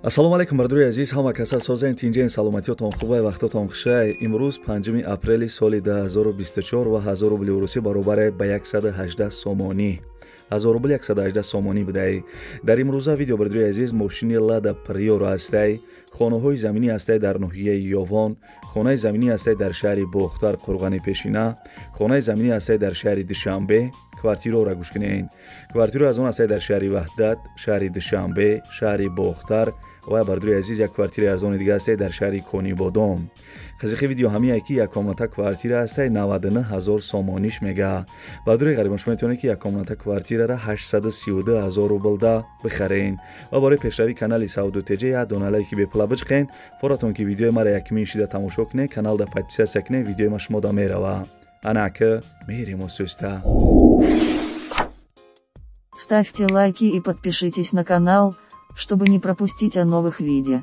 Ассалому алайкум бардори азиз, ҳама каса созен, тинҷен, саломатиётон хубай, вақтотон хушай. Имрӯз 5 апрели соли 2024 ва 1000 рубли русӣ баробаре ба 118 сомонӣ. 1000 рубл 118 сомонӣ будай. Дар имрӯза видео бардори азиз мошини Лада Приора ҳастай, хонаҳои заминӣ ҳастай дар ноҳияи Ёвон, хонаи заминӣ ҳастай дар шаҳри Бохтар, Қурғани Пешина, хонаи заминӣ ҳастай дар шаҳри Душанбе. Квартираро гӯш кунед. Квартира аз он ҳастай дар шаҳри Ваҳдат, шаҳри Душанбе, шаҳри Бохтар ва бардори азиз як квартираи арзони дига ҳастай дар шаҳри Конибодом. Қизиқи видео ҳамие ки як комната квартира ҳастай 99 ҳазор сомониш мега. Бардори ғарибон шумо метавонед ки як комната квартирара 832 ҳазор рублда бихарен. Ва барои пешравии канали Савдо ТЖ як дона лайки бепула бичиқен. Форатон ки видеои мара якмин шида тамошо кунед, каналда подписаться кунед, видеои ма шумода мерава. Анака мерем осӯста. Ставьте лайки и подпишитесь на канал, чтобы не пропустить о новых видео.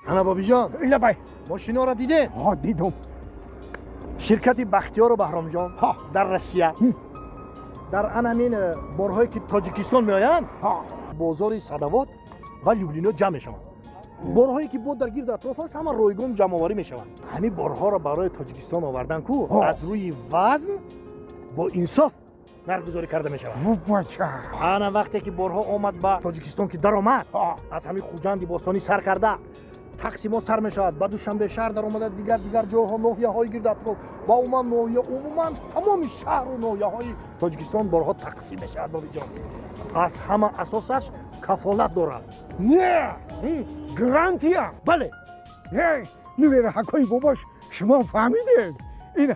Ана бобиҷон, лабай, мошиноро дидед? Ҳа, дидум. Ширкати Бахтиёру Баҳромҷон дар Россия дар ан ҳамин борҳое ки Тоҷикистон меоянд, бозори Садовод ва Люблино ҷамъ мешаванд. Борҳое ки бо дар гирду атроф аст, ҳама ройгон ҷамъоварӣ мешаванд. Ҳамин борҳоро барои Тоҷикистон овардан ку аз рӯи вазн бо инсоф нархгузорӣ карда мешавад. Ана вақте ки борҳо омад ба Тоҷикистон ки даромад, аз ҳамин Хуҷанди бостонӣ сар карда тақсимот сар мешавад, ба Душанбе шаҳр даромада, дигар дигар ҷойҳо, ноҳияҳои гирду атроф ва умуман ноҳия, умуман тамоми шаҳру ноҳияҳои Тоҷикистон борҳо тақсим мешавад. Бобиҷон, аз ҳама асосаш кафолат дорад. Не, гарантия. Бале. Нувераҳакҳои бобош, шумо фаҳмидед? Ин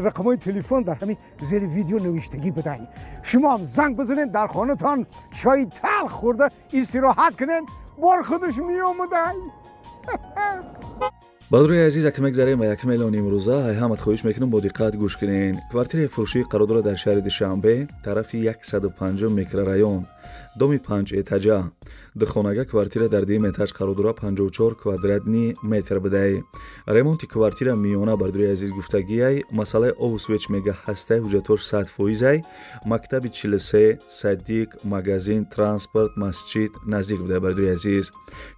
рақамҳои телефон дар ҳамин зери видео навиштагӣ будай. Шумо ҳам занг бизанед, дар хонатон чойи талх хӯрда истироҳат кунед, бор худаш меомадай. Бародари азиз, як мегзарем ва як миллион имрӯза ҳамат хоҳиш мекунам бо диққат гӯш кунед. Квартираи фурӯшӣ қарор дорад дар шаҳри Душанбе, тарафи 105 микрорайон, доми 5 этажа. Духонага квартира дар дуюм этаж қарор дорад, 54 квадратни метр будай. Ремонти квартира миёна бародари азиз гуфтагиай, масъалаи обу свеч мега ҳастай, ҳуҷҷатҳош 100%, мактаби 43, садик, магазин, транспорт, масҷид наздик будай бародари азиз.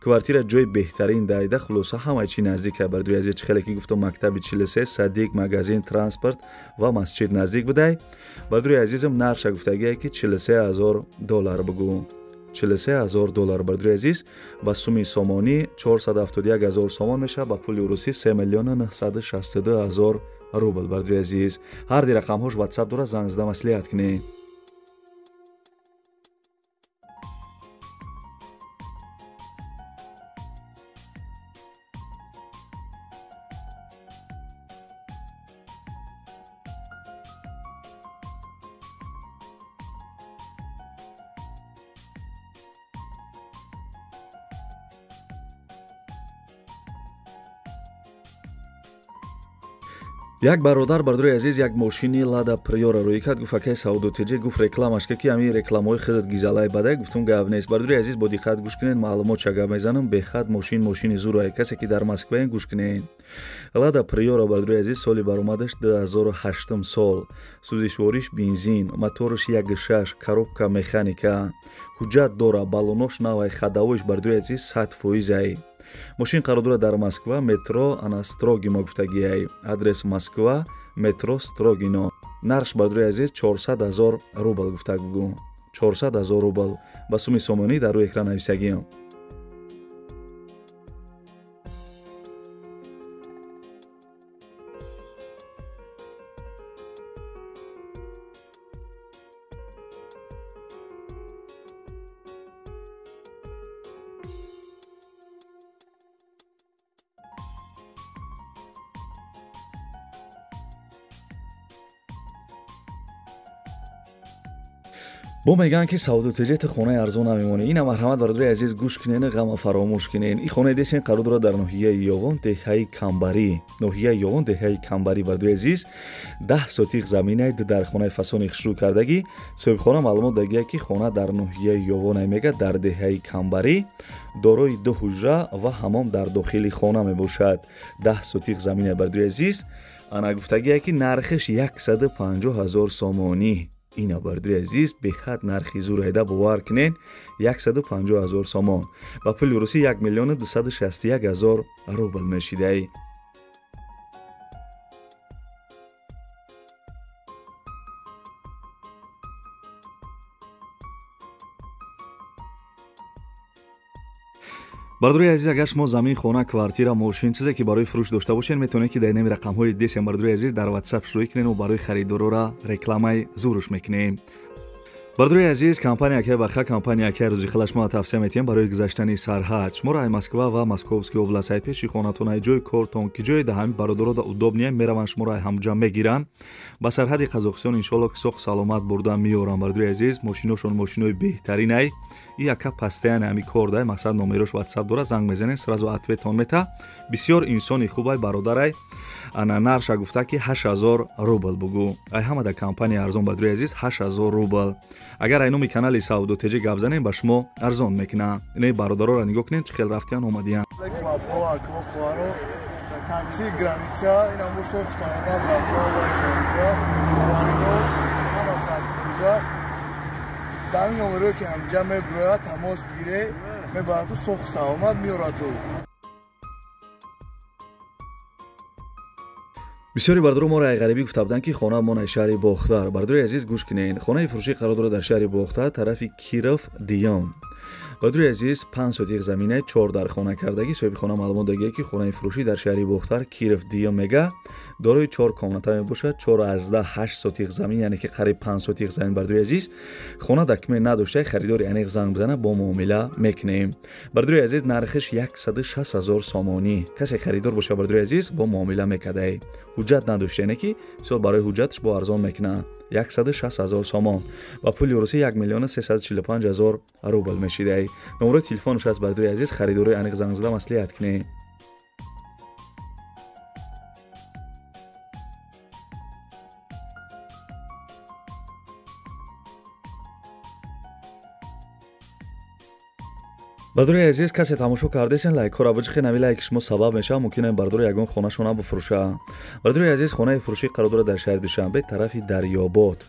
Квартира ҷои беҳтарин дайда, хулоса ҳамаи чи наздик. Бародари азиз, чӣ хеле ки гуфтам, мактаби 43, садик, магазин, транспорт ва масҷид наздик будай. Бародари азизам, нархша гуфтагие ки 43 ҳазор доллар бугӯ. 43 ҳазор доллар бародари азиз, ба суми сомонӣ 471 ҳазор сомон мешавад, ба пули русӣ 3 миллиона 962 ҳазор рубл. Бародари азиз, ҳар ди рақамҳош WhatsApp дорад, занг зада маслиҳат кунед. Як бародар, бародари азиз, як мошини Лада Приора рӯй кард, гуфт акай Савдо ТЖ, гуфт рекламаш ки ҳамин рекламаҳои худат гизалай бадай. Гуфтум гап нест. Бародари азиз, бо диққат гӯш кунед, маълумот ча гап мезанам. Беҳад мошин мошини зурай, касе ки дар Москваен гӯш кунед. Лада Приора бародари азиз, соли баромадаш 2008 сол, сӯзишвориш бензин, мотораш 1.6, коробка механика, ҳуҷҷат дора, баллонош навай, хадавоиш бародари азиз 100%. Мошин қарор дорад дар Москва, метро ана Строгино гуфтагиай. Адрес Москва, метро Строгино. Нархш бародари азиз 400 ҳазор рубл гуфта бугӯ. 400 ҳазор рубл ба суми сомонӣ дар рӯи экран нависагиам. Бо мегӯянд ки Савдо ТЖ ту хонаи арзон намемонӣ. Ина марҳамат бародари азиз, гӯш кунен, ғама фаромӯш кунен. Ин хонаи десен қарор дорад дар ноҳияи Ёвон, деҳаи Камбарӣ. Ноҳияи Ёвон, деҳаи Камбарӣ бародари азиз, 10 сотиқ заминай, ду дар хонаи фасони хушрӯ кардагӣ. Соҳибхона маълумот дагия ки хона дар ноҳияи Ёвон мега дар деҳаи Камбарӣ, дорои ду ҳуҷра ва ҳамом дар дохили хона мебошад. 10 сотиқ заминай бародари азиз. Ана гуфтагие ки нархиш 150 ҳазор сомонӣ. Ина бардори азиз, беҳад нархи зур айда, бовар кунен, 150 ҳазор сомон. Ба пули русӣ 1 миллиону 261 ҳазор рубл мешидай. Бардори азиз, агар шумо замин, хона, квартира, мошин, чизе ки барои фурӯш дошта бошед, метавонед ки дар инами рақамҳои десем, бардори азиз, дар WhatsApp шурӯъ кунед ва барои харидорора рекламаи зуруш мекунем. Бардори азиз, компания Акай Баха, компания Акай Рӯзихала шумо тавсия метиҳем барои гузаштани сарҳад. Шуморо ай Москва ва Московский област, ай пеши хонатон, ай ҷои кортон, ки ҷои да ҳамин бародаро да удобния мераванд, шуморо ай ҳамҷа мегиранд. Ба сарҳади Қазоқистон иншоалло ки соқ саломат бурда меоранд. Бардори азиз, мошиношон мошинои беҳтарин ай. И яка пастаян ҳами кор дай, мақсад номерош WhatsApp дора, занг мезанед, сразу ответон мета. Бисёр инсони хубай бародарай. Ана нарша гуфта ки 8000 рубл бугу. Ай ҳама да компания арзон, бардори азиз, 8000 рубл. Агар ай номи канали Савдо ТЖ гап занем, ба шумо арзон мекунад. Инаи бародароро нигоҳ кунед, чӣ хел рафтиян омадиян. Такси граница, инам бо соқ саломат рафта омадем, боварино ҳама сад фоиза. Дар ин номерое ки ҳамҷа мебирояд, тамос бигире, мебарад соқ саломат меорад. Бисёри бардоро моро ай ғарибӣ гуфта буданд, ки хона мон ай шаҳри Бохтар. Бардори азиз, гӯш кунед, хонаи фурӯшӣ қарор дорад дар шаҳри Бохтар, тарафи Киров Диён. Бардори азиз, 5 сотих замина, 4 дар хона кардагӣ. Соҳиби хона маълумот дагия, ки хонаи фурӯшӣ дар шаҳри Бохтар, Киров Диён мега, дорои 4 комната мебошад, 4,8 сотих замин, яъне ки қариб 5 сотих замин. Бардори азиз, хона документ надошта, харидори аниқ занг бизана, бо муомила мекунем. Бардори азиз, нархиш 160 ҳазор сомонӣ. Касе харидор боша, бардори азиз, бо муомила мекардай. Ҳуҷҷат надошта, яъне ки мисол барои ҳуҷҷатш бо арзон мекунад. 160 ҳазор сомон ва пули русӣ 1 миллиону 345 ҳазор рубл мешидай. Номерои телефонш аст, бардори азиз, харидорои аниқ занг зада маслиҳат кунед. Бардори азиз, касе тамошо кардесен, лайкҳоро биҷихед, нави лайки шумо сабаб мешавад, мумкин ин бардори ягон хонашона бифурӯша. Бардори азиз, хонаи фурӯшӣ қарор дорад дар шаҳри Душанбе, тарафи Дарёбод.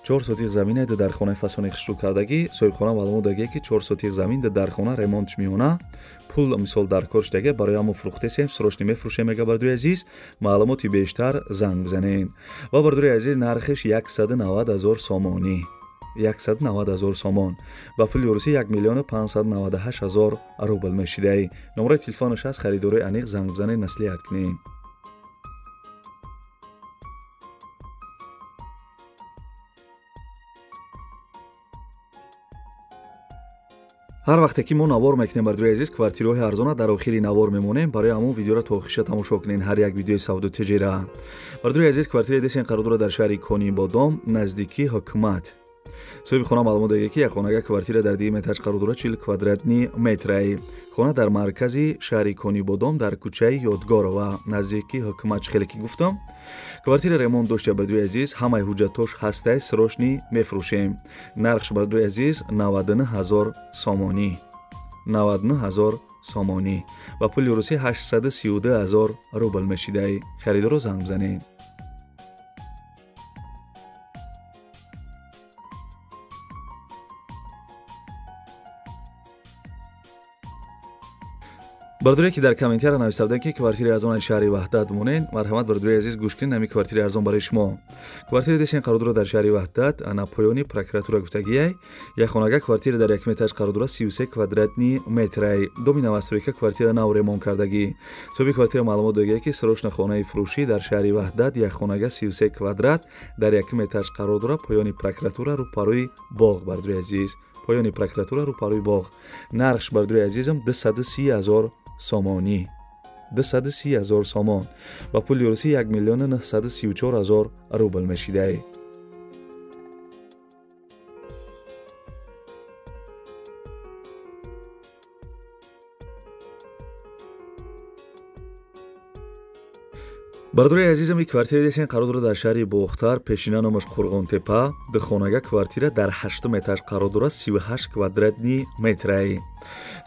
4 сотих замина дар хонаи фасони хушрӯ кардагӣ. Соҳибхона маълумот дагия, ки 4 сотих замин дар хона ремонтш меона. Пул мисол дар кор шудага, барои ҳамо фурӯхтесем, срочно мефурӯшем, мега. Бардори азиз, маълумоти бештар занг бизанед. Ва бардори азиз, нархиш 190 ҳазор сомонӣ. 190 ҳазор сомон ба пули русӣ 1 миллиону 598 ҳазор рубл мешидай. Номерои телефонаш аст, харидорои аниқ занг бизанед, маслиҳат кунед. Ҳар вақте ки мо навор мекунем, бардори азиз, квартираҳои арзона дар охири навор мемонем, барои ҳамон видеоро то охириша тамошо кунед, ҳар як видеои Савдо ТЖ-ра. Бардори азиз, квартираи десен қарор дорад дар шаҳри Конибодом, наздикии ҳукумат. Соҳиби хона маълумот дагия, ки як хонага квартира дар дуюм этаж қарор дорад, 40 квадратни метрай. Хона дар маркази шаҳри Конибодом, дар кӯчаи Ёдгорова, наздики ҳукумат, чӣ хеле ки гуфтам. Квартира ремонт дошта, бардори азиз, ҳамаи ҳуҷҷатош ҳастай, срочно мефурӯшем. Нархш, бардори азиз, 99 ҳазор сомонӣ. 99 ҳазор сомонӣ ба пули русӣ 832 ҳазор рубл мешидай. Харидоро занг бизанед. Бардоре ки дар комментария нависта буданд, ки квартираи арзон аз шаҳри Ваҳдат монед, марҳамат, бардори азиз, гӯш кунед, ҳамин квартираи арзон барои шумо. Квартираи десен қарор дорад дар шаҳри Ваҳдат, ана поёни прокуратура гуфтагиай. Як хонага квартира дар якум этаж қарор дорад, 33 квадратни метрай. Доми новостройка, квартира нав ремонт кардагӣ. Соҳиби квартира маълумот додагия, ки срочно хонаи фурӯшӣ дар шаҳри Ваҳдат, як хонага 33 квадрат дар якум этаж қарор дорад, поёни прокуратура, рӯпарӯи боғ, бардори азиз. Поёни прокуратура, рӯпарӯи боғ. Нархш, бардори азизам, 230 ҳазор сомонӣ. 230 ҳазор сомон ба пули русӣ 1 миллиону 934 ҳазор рубл мешидай. Бардори азизам, ин квартира десен қарор дорад дар шаҳри Бохтар, пешина номаш Қурғонтепа. Духонага квартира дар 8 этаж қарор дорад, 38 квадратни метрай.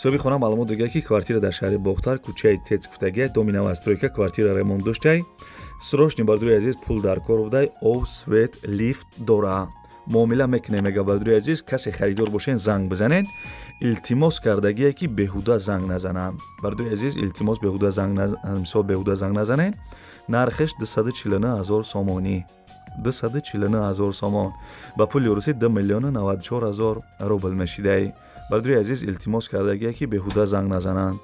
Соҳиби хона маълумот додагия, ки квартира дар шаҳри Бохтар, кӯчаи Тец гуфтагия, доми новостройка, квартира ремонт доштай. Срочно, бардори азиз, пул дар кор будай, об, свет, лифт дора. Муомила мекунем, мега бародари азиз, касе харидор бошен занг бизанед. Илтимос кардагие ки беҳуда занг назананд. Бародари азиз, илтимос беҳуда занг мисол беҳуда занг назанед. Нархеш 249 000 сомонӣ. 249 000 сомон. Ба пули русӣ 2 094 000 рубл мешидай. Бародари азиз, илтимос кардагие ки беҳуда занг назананд.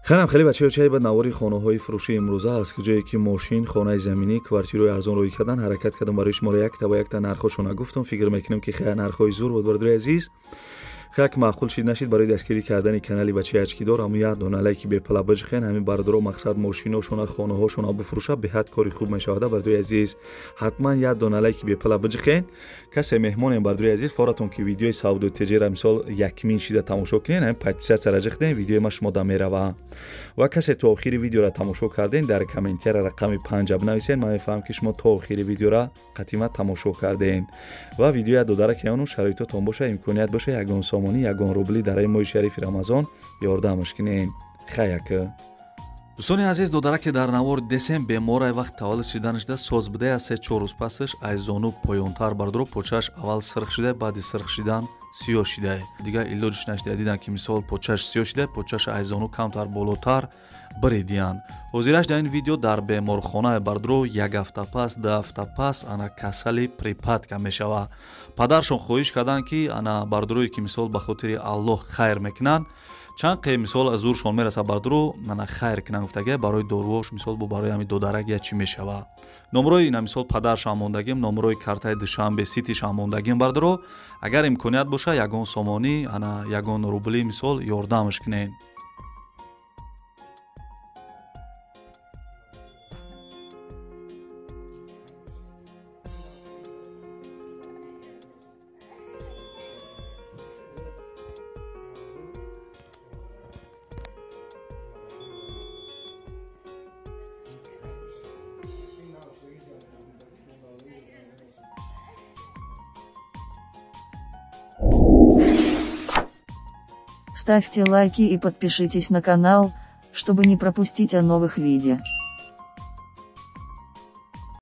Хелам хеле бачаҳо чай ба навори хонаҳои фурӯши имрӯза аст, ҷое ки мошин, хонаи заминӣ, квартираҳои арзон рӯй кардан ҳаракат кардам барои шуморо якта ба якта нархҳошона гуфтам. Фикр мекунам ки хеле нархҳои зур буд бародари азиз. Хак маъқул шид нашид барои дастгирӣ кардани канали бачаи ачкидор ҳамун як дона лайки бепала биҷхен. Ҳамин бародаро мақсад мошиношона, хонаҳошона бифурӯша, беҳад кори хуб мешавад бародари азиз. Ҳатман як дона лайки бепала биҷхен. Касе меҳмонем бародари азиз, форатон ки видеои Савдо ТЖ-ра мисол якмин шида тамошо кунен, ҳамин подписаться ҷихтен, видеои ма шумо да мерава. Ва касе то охири видеора тамошо карден, дар комментария рақами 5 бинависен, ман мефаҳмам ки шумо то охири видеора қатима тамошо карден. Ва видеоя додарак яну шароитотон боша, имконият боша, ягон сомонӣ, ягон рубли дар моҳи шарифи Рамазон ёрдамаш кунен. Хаяка. Дӯстони азиз, додараке дар навор десем беморай вақт таваллуд шиданашда соз будая, 3-4 рӯз пасаш аз зону поёнтар бардоро почааш аввал сирх шида, баъди сирх шидан сиёҳ шида. Дигар илоҷиш нашида, дидан ки мисол почааш сиёҳ шида, почааш аз зону камтар болотар биридиян. Ҳозираш дар ин видео дар беморхона бардоро як ҳафта пас, 2 ҳафта пас ана касали припадка мешава. Падаршон хоҳиш карданд ки ана бардорое ки мисол ба хотири Аллоҳ хайр мекунанд, чанд қе мисол аз зуршон мераса бардоро ана хайр кунанд гуфтага, барои доруош мисол бо барои ҳамин додарак я чӣ мешава. Номрои ина мисол падаршам мондагим, номрои картаи Душанбе Ситишам мондагим бардоро, агар имконият боша ягон сомонӣ, ана ягон рубли мисол ёрдамаш кунед. Ставьте лайки и подпишитесь на канал, чтобы не пропустить о новых видео.